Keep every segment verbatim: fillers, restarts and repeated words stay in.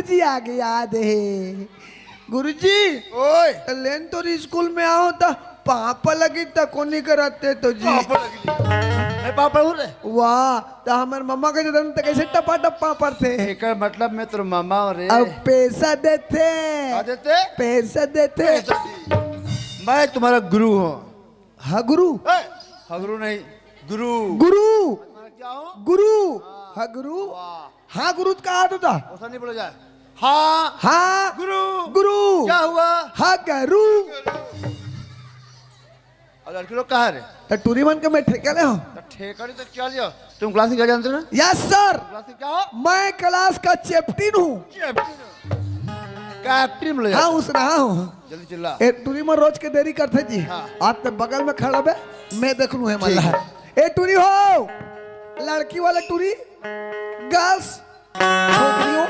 जी, आगे याद हे। गुरुजी, ओए। त लेन तोर स्कूल में आहों त पापा लगी त कोनी करते तो जी। पापा लगी। मैं पापा हूँ रे। वाह, त हमर मम्मा के जन्म त कैसे टपा टप्पा पड़ते? एकर मतलब मैं तोर मम्मा हूँ रे। अब पैसा देते। का देते? पैसा देते। पैसा दी। मैं तुम्हारा गुरु हूँ। हाँ गुरु। ए, हगरू नहीं, गुरु। गुरु। तुम्हारा क्या हो? गुरु। हाँ। हाँ गुरु। वाह। हाँ गुरु, त कहा तो था? ऐसा नहीं बोला जाए। हाँ। हाँ। गुरु। गुरु। क्या हुआ? हाँ गुरु। और लड़की लोग कहाँ रे? त टूरी मन के मैं ठेका ले हूँ। त ठेका नहीं तो क्या लिया? तुम क्लास में क्या जानते हो ना? Yes sir. क्लास में क्या हो? मैं क्लास का चैप्टिन हूँ। चैप्टिन। कैप्टन बोला हाँ, जाता है। उसने हाँ हूँ। जल्दी चिल्ला। ए टूरी मन रोज के देरी करते जी। हाँ। आज तो बगल में खड़ा बे, मैं देख लूँ है ठीक मल्ला। है। ए टूरी हो, लड़की वाला टूरी, गर्ल्स, छोकरियों।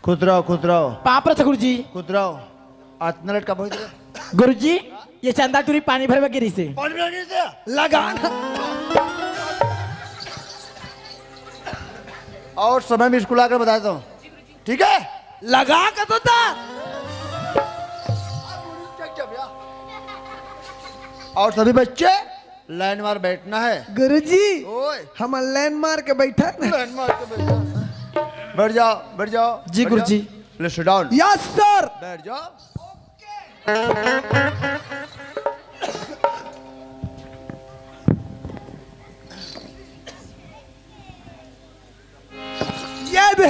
खुश रहो, खुश रहो। पाँव परत गुरुजी। खुश रहो। आज इतना लेट का बहुत रे? गुरुजी, ये चंदा टूरी पानी भरवा गिरी से। पानी भरवा गिरी से? लगा ना। और समय में स्कूल आकर बताता हूँ, ठीक है? लगा के तो था। और सभी बच्चे लाइन मार बैठना है। गुरुजी, ओए। हम लाइन मार के बैठा ना। लाइन मार के बैठा। बैठ जाओ, बैठ जाओ, जी बैठ जाओ। गुरुजी। ले, सिट डाउन। Yes sir. बैठ जाओ। ये दे,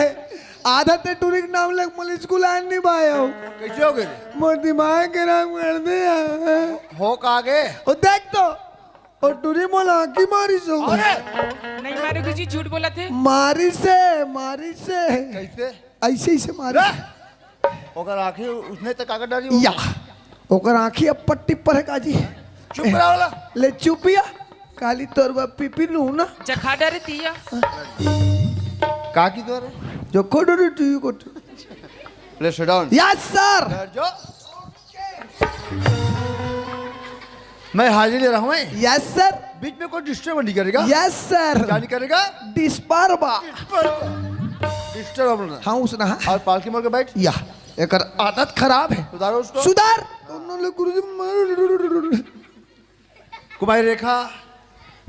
आधा ते टूरी के नाम लेके मोला स्कूल आए नहीं पाया हो। कैसे हो गए? मोर दिमाग खराब कर दे यार। हो का आगे? वो देख तो, वो टूरी मोला आँखी मारी सो। अरे! नहीं मारे गुरुजी, झूठ बोला थे। मारी से, मारी से। कैसे? ऐसे, ऐसे मारी। रे! ओकर आँखी उसने तक कागज डाली हो। या, ओकर आँखी अब पट्टी पर है काजी। चुप रहा वाला। ले चुपिया, काली तोर बाप पीपी लू ना। चखा डरे तिया। का की तोरे? जो कोड रे टीवी कोड। ले, सिट डाउन। Yes sir. बैठ जाओ। मैं हाजिरी ले रहा हूँ, मैं। Yes sir. बीच में कोई डिस्टर्ब नहीं करेगा। Yes sir. क्या नहीं करेगा? डिस्टर्ब। डिस्टर्ब बोलना। हाँ, उसने हाँ। और पालकी मोड़ के बैठ। या, एकर आदत खराब है। सुधारो उसको। सुधार। उन्होंने गुरुजी मार कुमारी रेखा।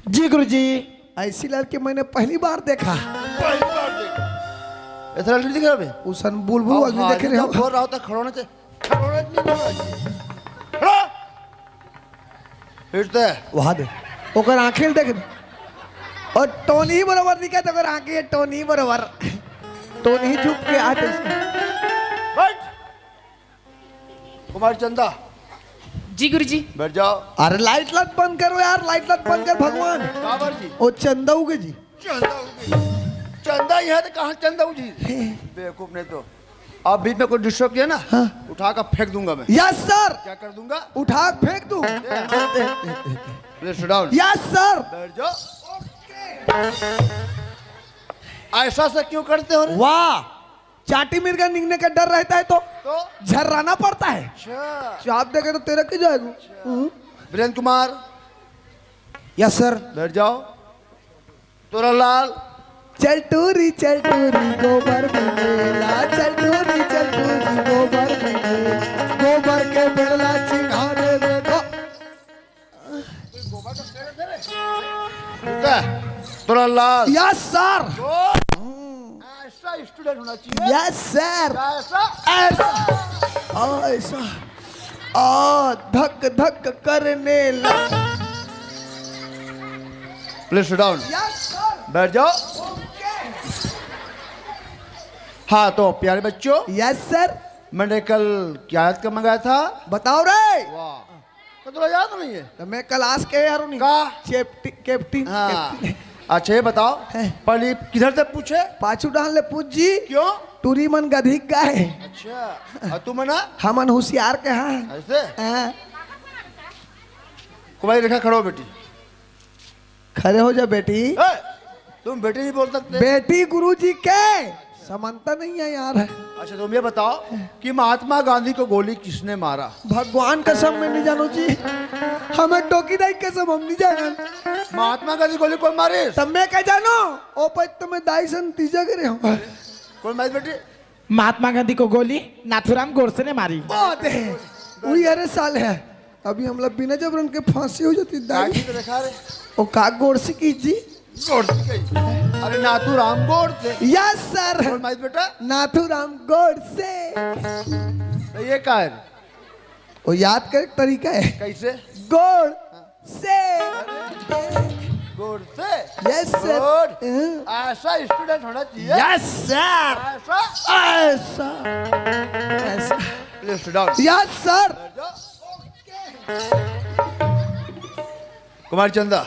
जी गुरुजी। ऐसी लड़की मैंने पहली बार देखा। पहली बार देखा। ऐसा लड़की दिख रहा है? उसन बुलबुल अब आदमी हाँ, देखे रहे हो? बोल रहा होता खड़ोने से, खड़ोने से नहीं बोलना चाहिए। खड़ा। फिर तो वहाँ दे। ओकर आँखें देख। और टोनी बराबर दिखा तो ओकर आँखें टोनी बराबर। टोनी झुक के आते। बैठ। कुमार चंदा। जी गुरुजी। बैठ जाओ। अरे लाइट लट बंद करो यार, लाइट लट बंद कर भगवान। बाबर जी। ओ चंदा उगे जी। चंदा उगे। चंदा यहाँ तो कहाँ चंदा उगे जी? हे। बेवकूफ नहीं तो। आप बीच में कोई डिस्टर्ब किया ना, हाँ। उठा कर फेंक दूंगा मैं। Yes sir. क्या कर दूंगा? उठा के फेंक दूं। ले, सिट डाउन। Yes sir. बैठ जाओ। ऐसा से क्यों करते हो रे? वाह, चाटी मिर्गा निकलने का डर रहता है तो तो? झर्राना पड़ता है। अच्छा। चाप देखे तो तेरा की जाएगा। हम्म। वीरेंद्र कुमार। Yes sir. बैठ जाओ। तोरा लाल। चल टूरी, चल टूरी, गोबर में मेला, चल टूरी, चल टूरी, गोबर में मेला, गोबर के बेला चिढ़ा दे देखो। तोरा लाल। Yes sir. ऐसा स्टूडेंट होना चाहिए। Yes sir. ऐसा। ऐसा। ऐसा। आ, धक धक करने लगा। Please sit down. Yes sir. बैठ जाओ। ओके। हाँ, तो प्यारे बच्चों, यस सर। मैंने कल क्या याद कर मंगाया था? बताओ रे। वाह, तो तुला याद नहीं है? तो मैं क्लास के यार नहीं। का? चेप्टी-, कैप्टन, हाँ। कैप्टन। अच्छा, ये बताओ, हैं? पहले किधर से पूछे? पाछू डाल ले पूछ जी। क्यों? टूरी मन गधिक गाय। अच्छा, और तुम ना? हमन होशियार के हाँ। ऐसे? हाँ। कुमारी रेखा, खड़ो बेटी। खड़े हो जा बेटी। ए, तुम बेटी नहीं बोल सकते? बेटी गुरुजी के समानता नहीं है यार। अच्छा, तुम ये बताओ कि महात्मा गांधी को गोली किसने मारा? भगवान कसम, मैं नहीं जानू जी, हमें टोकी दाई कसम, हम नहीं जाना। महात्मा गांधी गोली कौन मारे? तब मैं क्या जानू? ओ पै तुम्हें दाई सन तीजा करे हो। कौन मारी बेटी? महात्मा गांधी को गोली नाथुराम गोडसे ने मारी। बहुत है। वही अरे साल है। अभी हमला बिना जबरन के फांसी हो जाती दाई। काकी तो देखा रे। ओ का गोडसे की जी? गोडसे की। अरे नाथुराम गोडसे। Yes sir. कौन मारी बेटा? नाथुराम गोडसे। तो ये का है? वो याद करे तरीका है। कैसे? गोड से। गोड से। Yes sir. गुड। हम्म। ऐसा स्टूडेंट होना चाहिए। Yes sir. ऐसा। ऐसा। ऐसा। Please sit down. Yes sir. Kumar Chanda.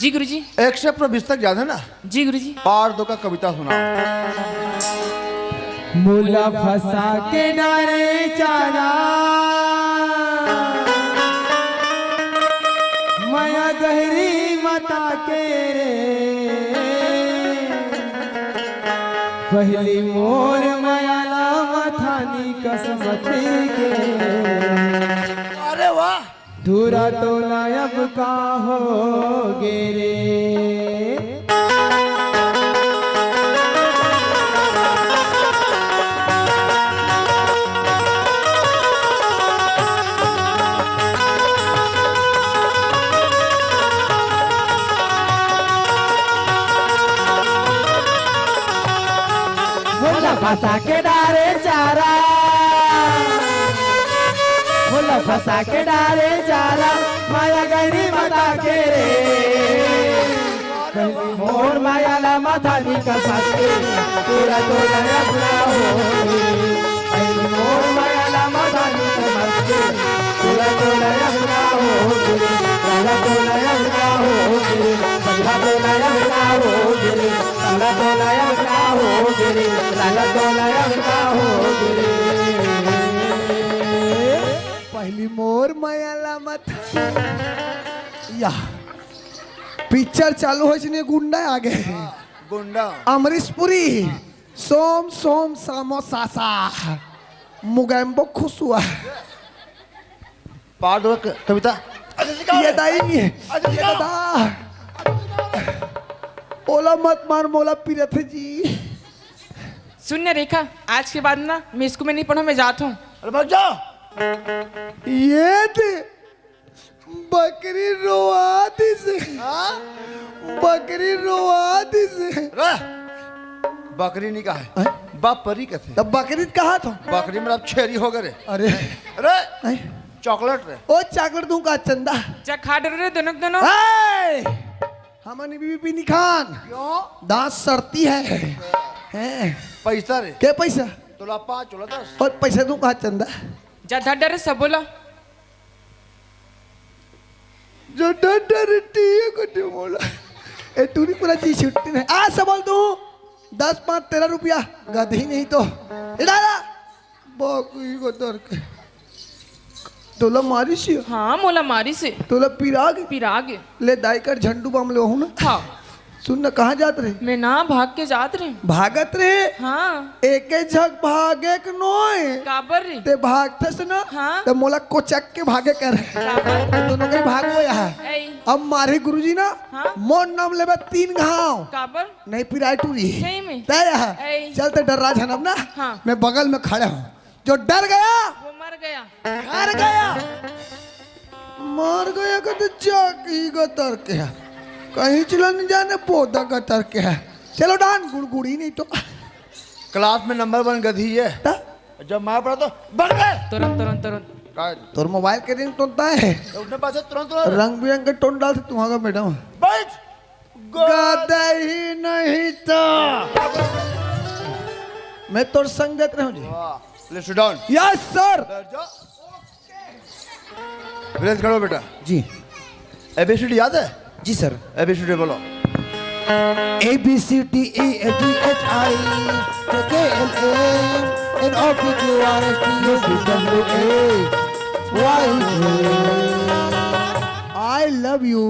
Ji गुरुजी। एक से अपना बिस्तर याद है ना? जी गुरुजी। पार दो का कविता सुनाओ। मोला फंसा के डारे चारा, माया गहरी मता के रे, पहली मोर माया ला मथानी कसमत के। अरे वाह। दूरा तो नायब का हो गे रे। मोला फंसा के डारे चारा, मोला फंसा के डारे चारा, माया गहरी मता के रे। मोर माया ला मथानी कसमत के, पूरा टोला अपना हो गे। मोर माया ला मथानी कसमत के, पूरा टोला अपना हो गे। पूरा टोला अपना हो गे। पूरा टोला अपना हो गे। पूरा टोला अपना हो गे। पूरा टोला अपना हो गे। पहली मोर माया ला मत। या। पिक्चर चालू होइस ने गुंडा आ गे। गुंडा। अमरीश पुरी, सोम सोम सामो सासा, मुगैम्बो खुश हुआ। पार दो क-, कविता। ये दाई, ये दादा। ओला मत मार, मोला पीरत हे जी। सुन ना रेखा, आज के बाद ना मैं स्कूल में नहीं पढ़ूँ, मैं जात हूँ। अरे भाग जा। ये दे, बकरी रोवा दिस। हाँ? बकरी रोवा दिस। रे, बकरी नहीं कहा है। हैं? बकरी कथे। तब बकरी कहा तो? बकरी मतलब छेरी हो गए रे। अरे। अरे, हैं? चॉकलेट रे। ओ चॉकलेट दूं का चंदा? जा खा डरो रे दोनों के दोनों। ए! हमन बीबी नहीं खान। क्यों? दांत सड़ती है। हैं? पैसा रे। के पैसा? तोला पाँच, तोला दस। और पैसा दूं का चंदा? जा धर डरे सब बोला। जो डर डर टीए को जो बोला। ए, टूरी पूरा जी छुट्टी नहीं। आ, सब बोल दूं। दस पाँच तेरह रुपया। गधी नहीं तो। ए, दादा। बाकी को तर के। तोला मारी सी? हाँ, मोला मारी से। तोला पिराग? पिराग। ले दाई कर झंडू बाम ले हो ना। हाँ। सुन ना, कहाँ जात रहे? मैं ना भाग के जात रहे। भागत रहे? हाँ। एके झक भागे के नोय। काबर रे? ते भागथस ना? हाँ। त मोला कोचक के भागे कर। काबर? दोनों के भागो यहाँ। ऐ। अब मारे गुरुजी ना, हाँ। मोर नाम लेबे तीन घाव। काबर? नहीं पिराय टूरी। सही में? तय यहाँ। ऐ। चल ते डर राज हनब ना। हाँ। मैं बगल में खड़ा हूँ। जो डर गया, वो मर गया। हार गया। मर गया का तो जाकी गतर के है। कहीं चला नहीं जाने पौधा गतर के है। चलो डान गुड़गुड़ी नहीं तो। क्लास में नंबर वन गधी है। ता? जब मार पड़ा तो बन गए। तुरंत, तुरंत, तुरंत। काय? तोर मोबाइल के रिंगटोन ता है। तो उठने पाछे तुरंत, तुरंत। रंग बिरंग के टोन डाल से तुम्हारा मैडम। बैठ। गदही नहीं तो। मैं तोर संग देत रहूं जी। वाह, ले, sit down। Yes sir। बैठ जा। वीरेंद्र, खड़ो बेटा। जी। एबीसीडी याद है? जी सर। एबीसीडी बोलो। A B C D E F G H I J K L M N O P Q R S T U V W X Y Z। I love you।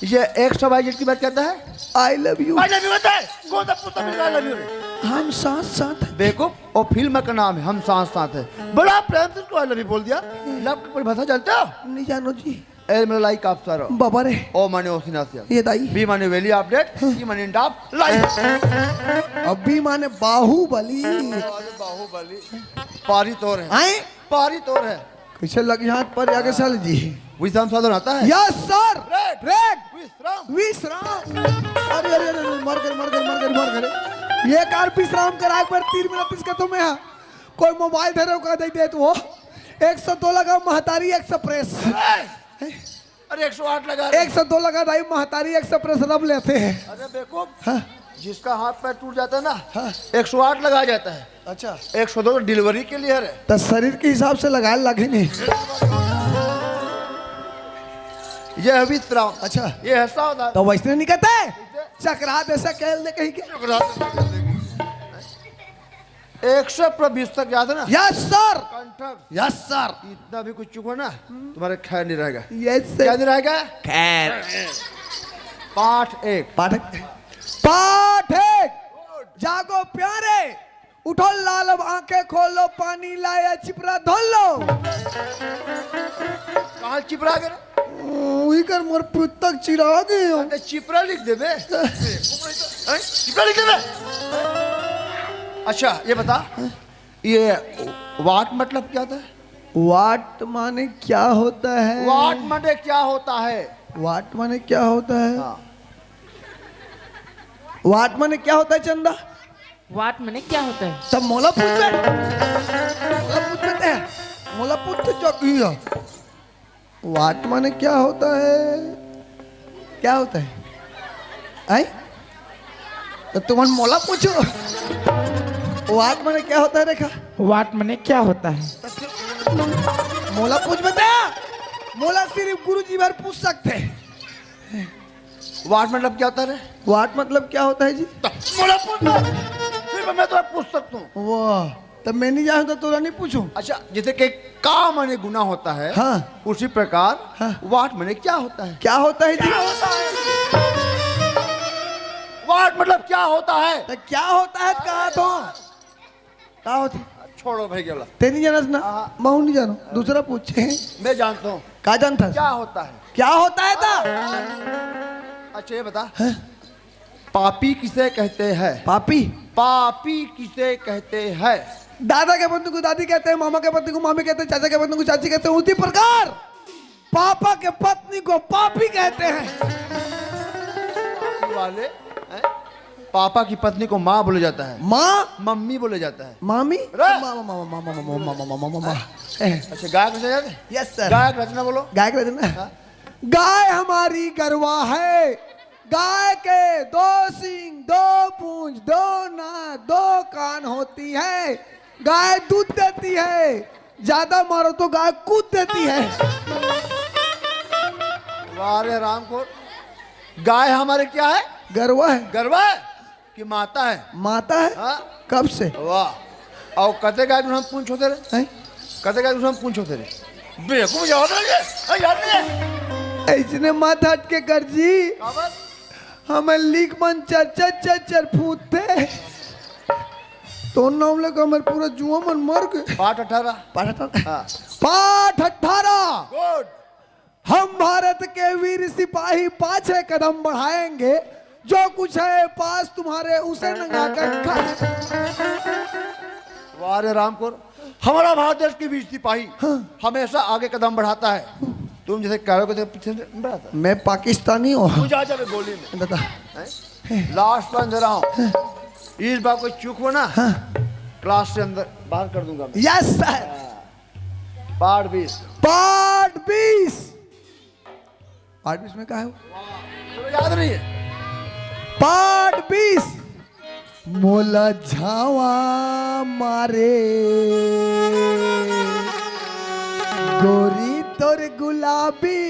ये x Y Z की बात करता है। I love you। I love you होता है? कौन सा पुस्तक में I love you है? हम साथ साथ हैं। बेवकूफ, वो फिल्म का नाम है हम साथ साथ हैं। बड़ा प्रेम से उसको I love you बोल दिया। लव की परिभाषा जानते हो? नहीं जानो जी। एल माने लाइक, आप सारो। बाबा रे। ओ माने ओसिनासिया। ये दाई। बी माने वैली अपडेट, ई माने इंडाप लाइफ। अब बी माने बाहुबली। अरे बाहुबली। पारी तोर है। आए? पारी तोर है। कैसे लग हाथ पर आगे साल जी? विश्राम साधन आता है? Yes sir। Red। Red। विश्राम। विश्राम। अरे, अरे, अरे, अरे, मर गए, मर गए, मर गए, मर गए। ये कार विश्राम करा, एक बार तीन मिनट इसका तो मैं, हाँ। कोई मोबाइल धरे का दे दे तू हो। एक सौ दो लगा महतारी एक्सप्रेस। ए! अरे, एक सौ आठ लगा रे। एक सौ दो लगा दाई, महतारी एक्सप्रेस रब लेते हैं। अरे बेवकूफ। हाँ। जिसका हाथ पैर टूट जाता है ना, हाँ। एक सौ आठ लगा जाता है। अच्छा। एक सौ दो तो डिलीवरी के लिए है रे। तो शरीर के हिसाब से लगाए लागे नहीं। ये है विश्राम। अच्छा। ये है सावधान। तो वैसने नहीं कहते? चकरा दे से कहल दे कहीं के। चकरा दे से कहल दे कहीं के। एक से पर बीस तक याद है ना? Yes sir। कंठक। Yes sir। इतना भी कुछ चूको ना, तुम्हारे खैर नहीं रहेगा। Yes sir। क्या नहीं रहेगा? खैर। पाठ एक। पाठ एक। पाठ एक। जागो प्यारे, उठो लाल, अब आंखें खोलो, पानी लाया, चिपरा धो लो। कहाँ चिपरा गए? वही कर मोर पुस्तक चिरा गए हो। अरे चिपरा लिख दे बे। हैं? चिपरा लिख दे बे। अच्छा, ये बता, ये वाट मतलब क्या होता है? वाट माने क्या होता है? वाट माने क्या होता है? वाट माने क्या होता है? हाँ। वाट माने क्या होता है चंदा? वाट माने क्या होता है? तब मोला पूछ बे। मोला पूछ बे ते। मोला पूछ तो चौकी है। वाट माने क्या होता है? क्या होता है? आई? तो तुमन मोला पूछो। वाट माने क्या होता है रेखा? वाट माने क्या होता है? मोला पूछ बे ते। मोला सिर्फ गुरुजी भर पूछ सकते हैं। वाट मतलब क्या होता है रे? वाट मतलब क्या होता है जी? बोला पूछ। फिर मैं तो पूछ सकता हूँ। वाह, तब मैं नहीं जानता तो नहीं पूछूं। अच्छा, जैसे कि का माने गुना होता है, हाँ। उसी प्रकार हाँ। वाट माने क्या होता है? क्या होता है जी? क्या होता है? वाट मतलब क्या होता है? तो क्या होता है कहा तो? का होथे? छोड़ो भाई, गेला। ते नहीं जानस ना? हाँ। मैं नहीं जानूं, दूसरा पूछे। मैं जानता हूँ। का जानता है? क्या होता है? क्या होता है ता? अच्छा, ये बता। हैं? पापी किसे कहते हैं? पापी? पापी किसे कहते हैं? दादा के पत्नी को दादी कहते हैं, मामा के पत्नी को मामी कहते हैं, चाचा के पत्नी को चाची कहते हैं। उसी प्रकार पापा के पत्नी को पापी कहते हैं। वाले, हैं? पापा की पत्नी को माँ बोला जाता है। माँ? मम्मी बोला जाता है। मामी? रे? माँ, माँ, माँ। ए। अच्छा, गायक रचना याद है? Yes sir। गायक रचना बोलो। गायक रचना? हाँ। गाय हमारी गरवा है, गाय के दो सींग, दो पूंछ, दो नाक, दो कान होती है। गाय दूध देती है, ज्यादा मारो तो गाय कूद देती है। वाह रे रामखोर, गाय हमारे क्या है? गरवा है। गरवा है कि माता है? माता है। हाँ? कब से? वाह। और कते गाय तुम पूंछ होते रहे? हैं? कते गाय तुम पूंछ होते रहे? बेवकूफ, याद नहीं है? हाँ, याद नहीं है? ऐसने मत हट के कर जी। काबर? हमें लीक मन चर चर चर चर फूटते। तो नाम लेकर हमारे पूरा जुआ मन मर गए। पाठ अठारह। पाठ अठारह। हाँ। पाठ अठारह। Good। हम भारत के वीर सिपाही पाछे कदम बढ़ाएंगे, जो कुछ है पास तुम्हारे उसे नंगा कर खा। वाह रे रामखोर, हमारा भारत देश के वीर सिपाही हाँ। हमेशा आगे कदम बढ़ाता है। तुम जैसे कह रहे हो कि पीछे से बढ़ाता है। मैं पाकिस्तानी हूँ। तू जा, जा बे गोली में। बता। हैं? लास्ट टाइम दे रहा हूँ, इस बार कोई चूक हो ना, हाँ। क्लास से अंदर बाहर कर दूंगा मैं। Yes sir। हाँ। पाठ बीस। पाठ बीस। पाठ बीस में क्या है? तुम्हें याद नहीं है? पाठ बीस। मोला झावा मारे गोरी तोर गुलाबी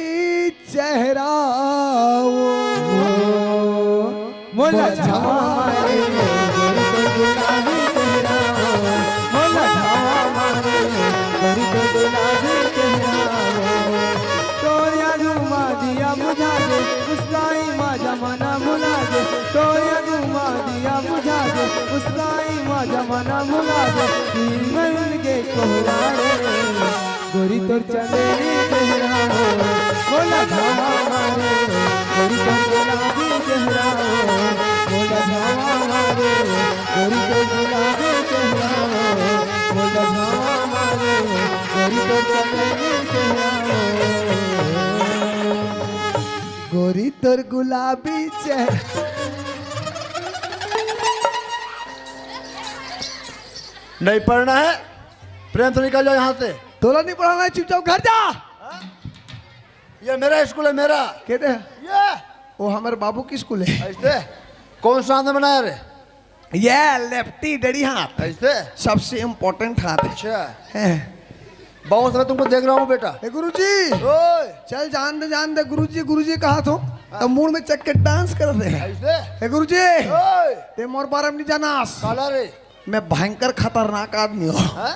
चेहरा ओ। मोला झावा मारे गोरी तोर गुलाबी चेहरा ओ। मोला झावा मारे गोरी तोर गुलाबी चेहरा ओ। तोर याद मा दिया बुझा दे, मुस्काई मा जमाना भुला दे। तोर याद मा दिया बुझा दे, मुस्काई मा जमाना भुला दे। दिल में उनके कोहरा रे, गोरी तोर चंदेरी चेहरा हो। मोला झावा मारे, गोरी तोर गुलाबी चेहरा हो। मोला झावा मारे, गोरी तोर गुलाबी चेहरा हो। मोला झावा मारे, गोरी तोर चंदेरी चेहरा हो। गोरी तोर गुलाबी चेहरा। नहीं पढ़ना है, प्रेम से निकल जाओ यहाँ से। तोला नहीं पढ़ाना है, चुपचाप घर जा। ये मेरा स्कूल है, मेरा। कहते हैं, ये वो हमारे बाबू की स्कूल है। ऐसे? कौन सा हाथ में बनाया रे? ये लेफ्टी डड़ी हाथ। ऐसे? सबसे इंपॉर्टेंट हाथ है। अच्छा। हैं। बहुत सारा तुमको देख रहा हूँ बेटा। ए गुरुजी, ओए। चल जान दे, जान दे, गुरुजी, गुरुजी कहा तो, हाँ। तो मूड में चक के डांस कर दे। ऐसे? ए गुरुजी, ओए। ते मोर बारे में नहीं जानास। काला रे। मैं भयंकर खतरनाक आदमी हूँ। हाँ?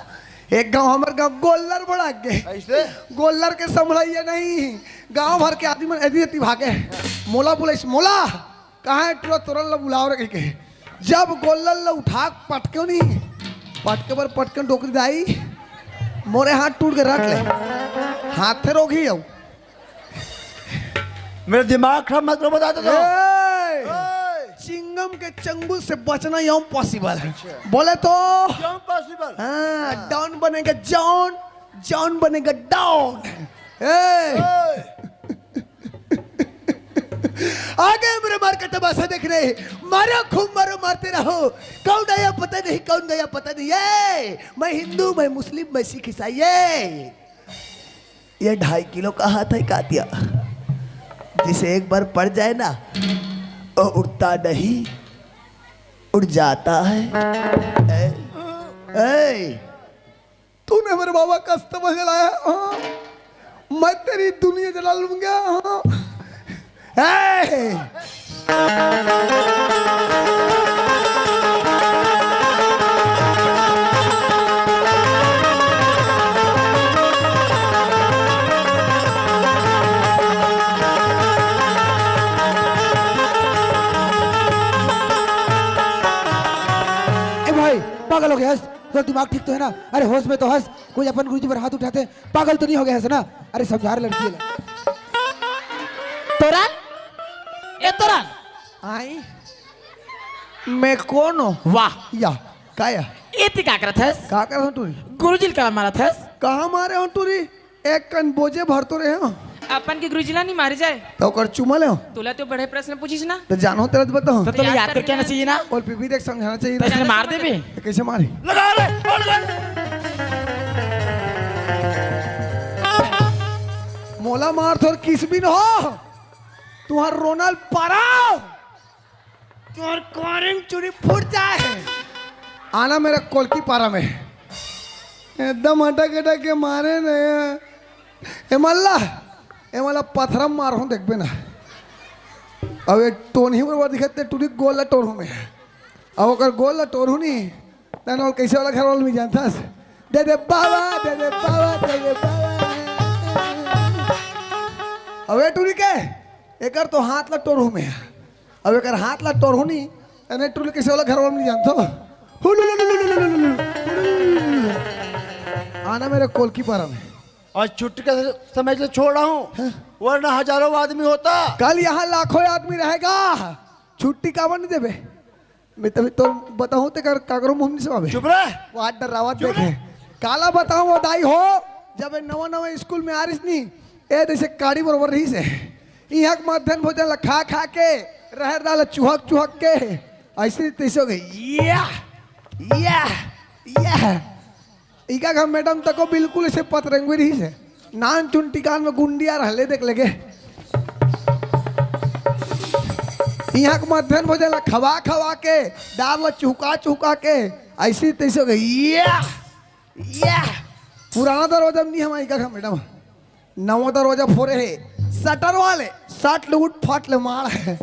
एक गांव, हमारे गांव गोल्लर बड़ा आगे। ऐसे? गोल्लर के संभलाइए नहीं, गांव भर के आदमी मन एदी एदी भागे। मोला बोले, "मोला, कहाँ है टुरा, तोरन ला बुलाओ रे," कह के। जब गोल्लर ला उठा के पटके नहीं, पटके बर पटके डोकरी दाई, मोरे हाथ टूट के रख ले, हाथ थे रोगी हूँ। मेरा दिमाग खराब मत करो, बता दो तो। ए! ए! चिंगम के चंगुल से बचना इम्पॉसिबल है। अच्छा। बोले तो क्यों पॉसिबल? हाँ, हाँ। डाउन बनेगा जॉन, जॉन बनेगा डाउन। ए! ए! आगे मेरे मार का तमाशा देख रहे हैं। मारो खूब मारो, मारते रहो। कौन आया पता नहीं, कौन गया पता नहीं। ये मैं हिंदू, मैं मुस्लिम, मैं सिख, ईसाई। ये ये ढाई किलो का हाथ है कातिया, जिसे एक बार पड़ जाए ना, वो उठता नहीं, उठ जाता है। ए, ए, तूने मेरे बाबा का अस्तबल जलाया, हाँ? मैं तेरी दुनिया जला लूंगा, हाँ? ए! ए भाई, पागल हो गया हस? तो दिमाग ठीक तो है ना? अरे होश में तो हस, कोई अपन गुरुजी पर हाथ उठाते, पागल तो नहीं हो गया हस ना? अरे समझा रे लड़की ला। तोरन, ए तोरन। आई? मैं कौन हूँ? वाह। या, का या? ए ती का करत हस? का करत हूँ टूरी? गुरुजी ला का मारत हस? कहाँ मारे हूँ टूरी? एक कन बोझे भर तो रहे हो। अपन के गुरुजी ला नहीं मारे जाए। तो ओकर चुमा ले हो। तोला तो बड़े प्रश्न पूछिस ना। तो जानो तेरा तो बताओ। तो तोला याद करके आना चाहिए ना। और पीपी देख समझाना चाहिए तो ना। इसने मार दे भी। तो कैसे मारी? लगा ले, मार ले। मोला मार थोर किस भी न हो। तुहार रोनल पारा। तोर कोरिंग चूड़ी फूट जाए। आना मेरे कोलकी पारा में। एकदम अटक अटक के मारे न। ए मल्ला, ए मल्ला पथरा मार हूँ देखबे ना। अब एक टोनही बरोबर दिखत ते टूरी गोल ला टोरहूँ मैं। अब ओकर गोल ला टोरहूँ नहीं, तन ओल कैसे वाला घर वाला नहीं जानता। दे दे बाबा, दे दे बाबा, दे दे बाबा। अब ए टूरी के, एकर तो हाथ ला टोरहूँ मैं। अब एकर हाथ ला टोरहूँ नी, एने टूरी कैसे वाला घर वाला नहीं जानतो। हुलुलुलुलुलुलुलु। आना मेरे कोलकी पारा में। आज छुट्टी का समय से छोड़ रहा हूँ, हाँ। वरना हजारों आदमी होता। कल यहाँ लाखों आदमी रहेगा। छुट्टी काबर नहीं देबे? मैं तभी तो बताऊँ ते कर काकरो मुंह नहीं सुनावे। चुप रह। वो हाथ डरावत चुप देखे। रह। काला बताऊँ वो दाई हो, जब ये नवा नवा स्कूल में आ रही थी, ए जैसे काड़ी बरोबर रही से। यहाँ के मध्यान्ह भोजन ला खा खा के, रहर दाल चुहक चुहक के, ऐसे तैसे हो गई। या, या, या। इका का मैडम तको बिल्कुल ऐसे पतरंगवी रही से। नान चुन टिकान में गुंडिया रहले देख लगे। इहाँ के मध्यान्ह भोजन ला खवा खवा के, दार ला चुहका चुहका के, अइसे तइसे हो गई। या, या। पुराना दरवाजा में नहीं हमारे का मैडम, नवा दरवाजा फोरे हे, शटर वाले, सट ले उठ, फट ले मार हे।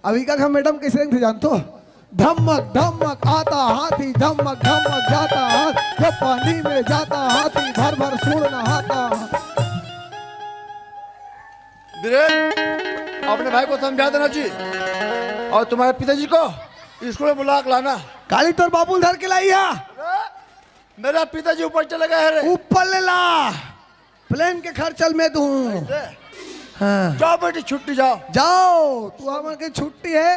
अभी का मैडम कइसे रंग थे जानथो? धमक धमक आता हाथी, धमक धमक जाता हाथी, जब पानी में जाता हाथी, भर भर सूंड़ नहाता। बीरेन, अपने भाई को समझा देना जी, और तुम्हारे पिताजी को स्कूल में बुला के लाना। काली तोर बाबू धर के लाई हा। अरे, मेरा पिताजी ऊपर चले गए हैं रे। ऊपर ले ला, प्लेन के खर्च ल मैं दूं। ऐसे? हाँ। जाओ बेटी, छुट्टी जाओ। जाओ, तू हमन के छुट्टी हे,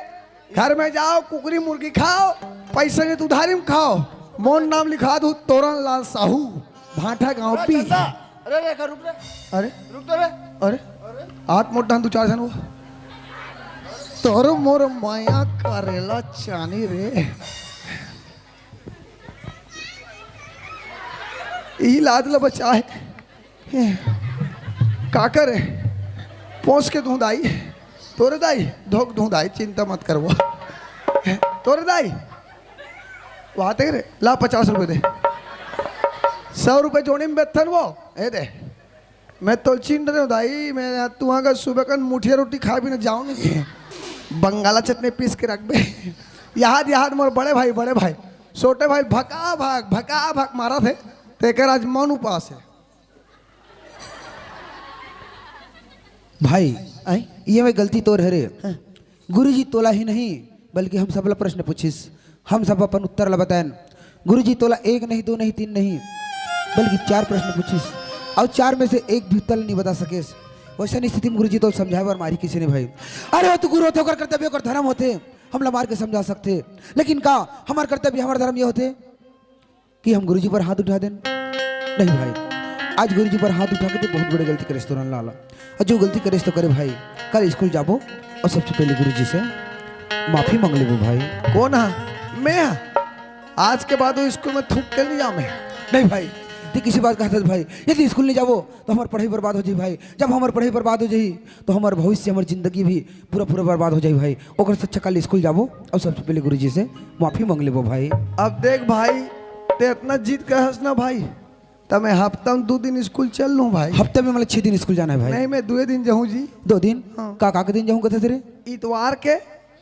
घर में जाओ, कुकरी मुर्गी खाओ, पैसा के उधारी में खाओ। मोर नाम लिखा दू तोरन लाल साहू, भांठा गांव अरे पी। चंदा, अरे रेखा, रुक रे। अरे, रुक तो रे। अरे, हाथ मोट डाल दू चार झन वो। तोर मोर माया करेला चानी रे। ई लाज ल बचाए। का करे? पोंछ के दूं दाई। तोरे दाई, धोक दूं दाई, चिंता मत करवो। तोरे दाई, बात है रे, ला पचास रुपए दे। सौ रुपए जोड़ी में बेचथन वो, ए दे। मैं तो चिंता नहीं दाई, मैं तुहाँ का सुबह कन मुठिया रोटी खाए बिना जाऊँ नहीं। बंगाला चटनी पीस के रखबे। याद, याद मोर बड़े भाई, बड़े भाई, छोटे भाई भका भक, भका भक मारथे, तेकर आज मन उपास हे। भाई, आय? ये में गलती तोर हरे। हाँ। गुरुजी तोला ही नहीं, बल्कि हम सबला प्रश्न पूछिस, हम सब अपन उत्तर ला बताएन। गुरुजी तोला एक नहीं, दो नहीं, तीन नहीं, बल्कि चार प्रश्न पूछिस, अउ चार में से एक भी उत्तर नहीं बता सकेस। वैसन स्थिति में गुरुजी तोला समझाए बर मारी किसी ने भाई। अरे, वो तो गुरु होथे, ओकर कर्तव्य, ओकर धर्म होथे, हमला मार के समझा सकथे, लेकिन का हमर कर्तव्य, हमर धर्म ये होथे कि हम गुरुजी पर हाथ उठा देन? नहीं भाई, आज गुरुजी पर हाथ उठा के ते बहुत बड़े गलती करेस तोरन लाला। अउ जो गलती करेस तो करे भाई, कल स्कूल जाबो अउ सबसे पहले गुरुजी से माफी मांग लेबो भाई। कौन हा? मैं हा? आज के बाद वो स्कूल में थूक के नहीं जाऊँ मैं। नहीं भाई, ते किसी बात कहत हस भाई? यदि स्कूल नहीं जाबो तो हमर पढ़ाई बर्बाद हो जाही भाई। जब हमर पढ़ाई बर्बाद हो जाही तो हमर भविष्य, हमर जिंदगी भी पूरा पूरा बर्बाद हो जाही भाई। ओकर से अच्छा कल स्कूल जाबो अउ सबसे पहले गुरुजी से माफी मांग लेबो भाई। अब देख भाई, ते इतना जिद करस ना भाई, त मैं हफ्ता में दो दिन स्कूल चल लूँ भाई। हफ्ता में मतलब छह दिन स्कूल जाना है भाई? नहीं, मैं दुए दिन जाहूँ जी। दो दिन? हाँ। का, का के दिन जाहूँ कथे रे? इतवार के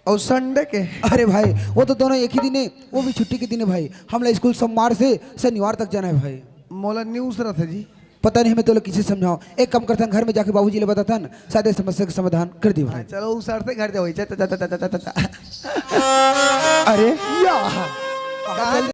अउ संडे के। अरे भाई, वो तो दोनों एक ही दिन है, वो भी छुट्टी के दिन है भाई। हमला स्कूल सोमवार से शनिवार तक जाना है भाई। मोला न्यूज़ रथे जी। पता नहीं मैं तोला किसे समझाऊं। एक काम करथन, घर में जाके बाबूजी ले बताथन, शायद ये समस्या का समाधान कर दी भाई। हाँ, चलो, उस सर से घर जाओ। जा, जा, जा। अरे या, कहाँ चल